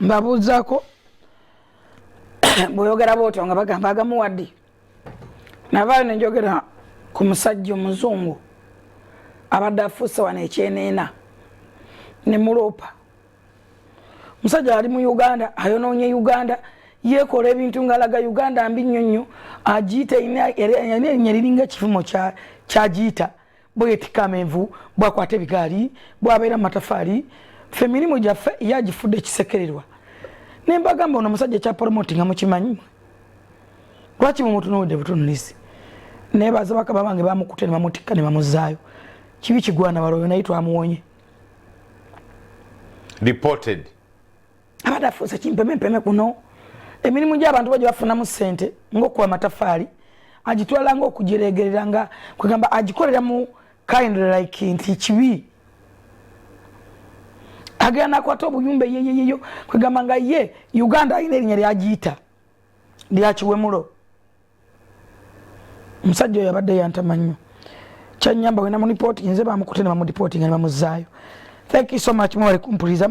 Mbabuuzaako, bw'oyogera bwotyo nga bagamba agamuwadde. Navaayo nenjogera ku musajja omuzungu abadde afuuse wano ekyeneena ne muloopa. Omusajja ali mu Uganda, ayonoonye Uganda, yeekola ebintu ng'alaga Uganda mbi nnyo nnyo, agiyita erinnya eriringa ekifumo kyagiyita, bweyetikka amenvu, bwakwata ebigaali, bwabeera mu matafaali. Ffe emirimu gyaffe ye agifudde ekisekererwa. Ne mbagamba, ono omusajja ekya promotinga mukimanyi? Lwaki mumutunuulidde butunulizi? Naye baza bakama bange bamukutte ne bamutikka ne bamuzaayo. Kibi kigwana baloyo, naye twamuwonye. Reported. Abadde afuuse kimpemempeme kuno. Emirimu gy'abantu bajja bafunamu ssente ng'okuba amatafaali, agitwala ng'okugiregerera, nga kwegamba agikolera mu kind like nti kibi. Agenda nakwata obuyumba eyeyeyeyo, kwegamba nga ye Uganda alina erinnya lyagiyita lyakiwemulo. Omusajja oyo abadde yantama nnyo. Kyanyamba wena mu report nze bamukute ne bamudipoti nga ne bamuzaayo. Thank you so much, mwebale kumpuliriza.